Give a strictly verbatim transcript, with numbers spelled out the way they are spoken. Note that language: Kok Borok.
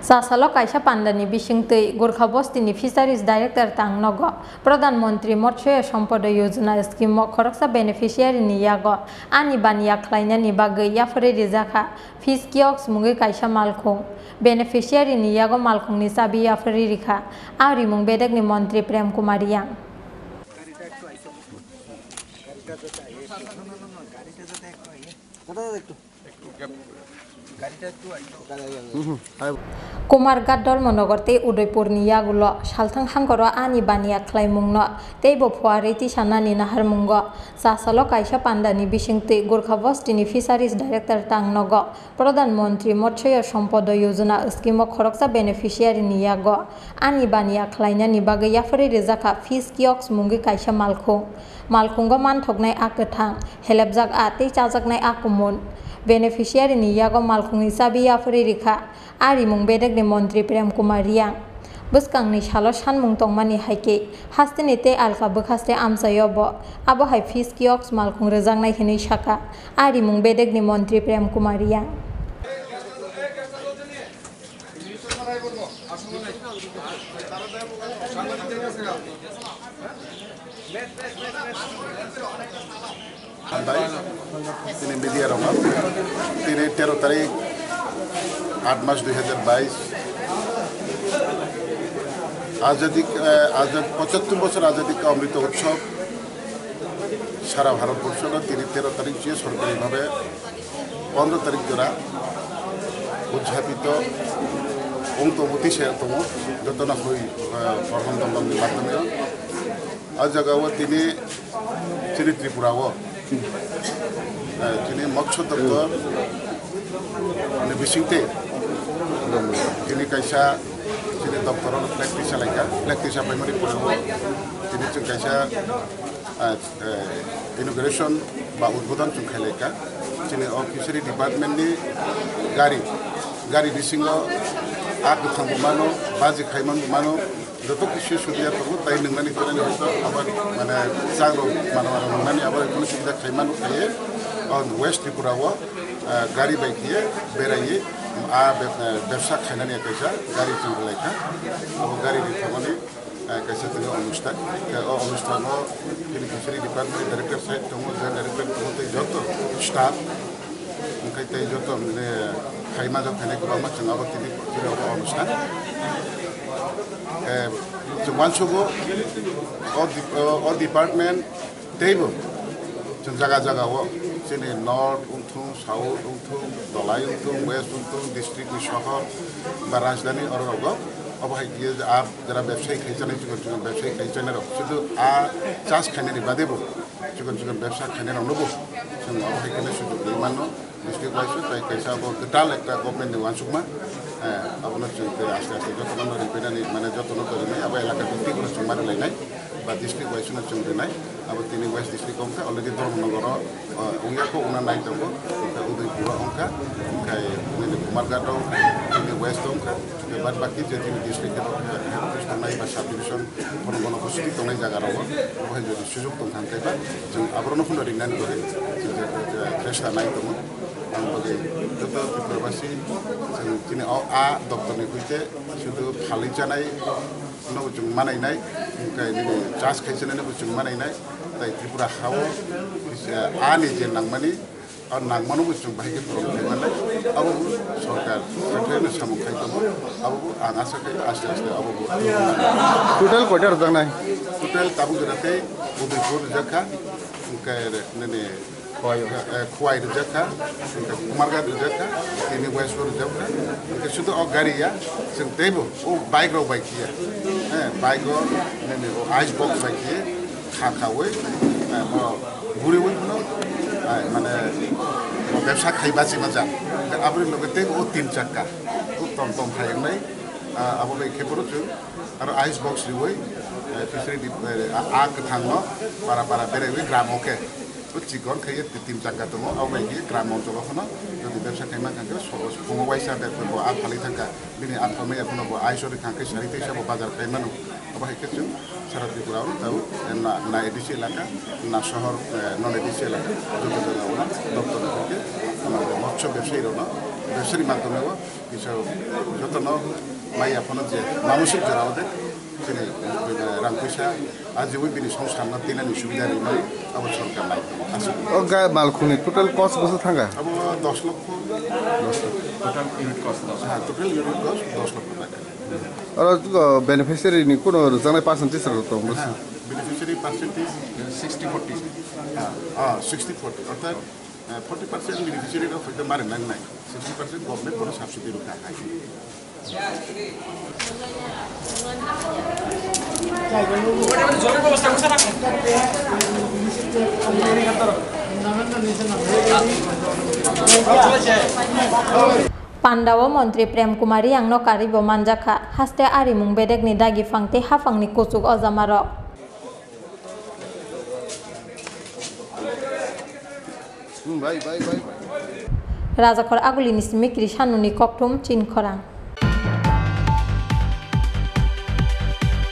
Chasalo kaisa pandani bisingtwi Gorkha Bostini Fisheries Director tang nogo Pradhan Mantri Matsya Sampada Yojana scheme o khoroksa beneficiary ni yago ani baniya khlainani bagwi yapharwi rijakha fish kiosk mungwi kaisa malkhung. Beneficiary ni yago malkhungni chabi yapharwi rikha a rimung bedekni Mantri Prem Kumar Riyang. Kumarghat Dholmanagar tei Udaipurni yagulo salthang hangkoro ani baniya khlaimungno teibo phuarwi tisanani naharmungo chasalo kaisa pandani bisingtwi Gorkha Bostini Fisheries Director tang nogo Pradhan Mantri Matsya Sampada Yojana scheme o khoroksa beneficiary ni yago ani baniya khlainani bagwi yapharwi rijakha fish kiosk mungwi kaisa malkhung. Malkhungo manthoknai a kwthang, helepjak a tei chajaknai a kumun. Beneficiary ni yago malkhungni chabi yapharwi rikha a rimung bedekni Mantri Prem Kumar Riyang. Bwskangni salo sanmung tongmani hai khe hasteni tei alka bwkhaste amchaio bo. Abo hai fish kiosk malkhung rwjaknai hinwi saka a rimung bedekni Mantri Prem Kumar Riyang. Hambai, tini media rok no, tini tero tarik, aat mas dui hajar bais, azadi, eh, azad, pochattor bochor azadi ka Amrita Utsav, sara Bharat borso no tini tero tarik je sorkari bhabe pondro tarik jora udjapito wng tongo, tisa tongo, jotono hoi, eh, korban tongmani madhyome. O jaga o tini chini Tripura o, eh, chini Motsyo Doptor ni bisingtwi tini kaisa chini doptor o flag twi salaikha, flag twi sapaimani pore o tini chwng kaisa, eh, eh, inauguration ba udbodon chwng khailaikha. Chini o fishery department ni gari, gari bisingo a kwthang bo mano, baji khaiman bo mano, joto kisi subiya tongo, tai nwngnani tonani hoito abo mane chagrok mano mano nwngnani abo kono subida khaimano khaiye o West Tripura o, ah, gari bai khiye beraiye a be-, eh, bebsa khainani kaisa gari chwng rwlaikha. Abo gari ri thangmani, eh, kaisa tini onusthan. Tei o onusthano tini fishery department director saheb tongo, je director tongo tei joto staff, wngkhe tei joto, eh, khaima jok khainai kwbangma chwng abo tini, tini obo onusthan. Eh, chwng uansugo o dep-, o, o department teibo chwng jaga jaga o chini north wngthung, south wngthung, Dholai wngthung, west wngthung, district ni sohor ba rajdhani oro rogo. Obo hai khe je a jara bebsai khai chanai, chikon chikon bebsai khai chanai rok, sudu a chas khainani bade bo chikon chikon bebsa khainai rok no bo chwng obo hai khe sujug rwi mano. District wise o tai kaisa abo kwtal ekta government ni uansukma, eh, abono chwng tei aste aste jotono no ripainani, mane jotono to rinai, abo elaka bhikti bono chwng ma rwlainai ba district wise no chwng rinai. Abo tini West district o wngkha, already Dharmanagar o, eh, wngya kho, wngna nai tongo, wngkha Udaipur o wngkha, wngkha nini Kumarghat o, tini West o wngkha, tei bad baki je tini district head, head office tongnai ba sub division, bono bono bositi tongnai jaga rogo, bo hai jodi sujog tong kha hwnkhe ba, chwng aborokno phano ringnani bagwi chwng je, je, chesta nai tongo. Ang bagwi joto Tripurabasi chwng chini o a doptorni huite sudu phalwi chanai nobo chwng manainai, hwnkhe nini chas khai chanai nobo chwng manainai, tai Tripura ha-o ani je nangmani, o nangmano bo chwng bahai khe phuran khai mannai, abo bo sorkar, sorkarno samung khai tongo, abo bo ang asa khai aste aste abo bo. Total koita rwjaknai? Total tabuk jora tei Udaipur rwjak kha, hwnkhe nini Khowai o. Eh, Khowai rwjak kha, hwnkhe Kumarghat rwjak kha, tini West o rwjak kha, hwnkhe sudu o gari ya, chwng teibo o bike rok bai khiya, eh, bike o nini o ice box bai khiya, kha khawi, eh, bo guriwi phano, eh, mane, bo bebsa khai bachima jak. Aboni loge tei o tin chakka, o tom tom hai wngnai, ah, abo bai khe phuru chwng aro ice box riwi, eh, fishery dip-, eh, a, a kwthangno para para beraiwi gram o khe. O chikon khai tin chakka tongo, abo bai khe gram oncholo phano jodi bebsa khai mankha khe so-, phungo waisa bebsa bo a phalwi thangkha, bini a phalmaya phano bo ice o rikha khe sari teisa bo bazar khai mano. Abo hai khe chwng sara Tripura o tabuk, eh, na, na A D C elaka, na sohor, eh, non A D C elaka, joto jaga o doptor ni khe, eh, motsyo bebsayi rokno Besari madhyome o kisa jotono mai aphano je mamusik jora ode chini rang puisa ajiwi bini songsarno tinani subida rimani abo sorkar nai. O ga malkhungni total cost bwswk thangkha? Abo dos lokho. Total unit cost dos. Ha, total unit cost dos lokho taka. Oro o beneficiary ni kuno rwjaknai percentage rok tong bwswk? Beneficiary percentage sixty forty. Ah, sixty forty. Orthat forty percent beneficiary rok hoite mari nangnai, sixty percent government kono subsidy rwkha hai. Pandao montri Prem Kumar Riyangno karwibo manjakha, haste arimung bedekni dagi phang tei haphangni kuchuk ojamarok. Rajakhor Agulini simi Kri Sanuni kokthum Chinkhorang.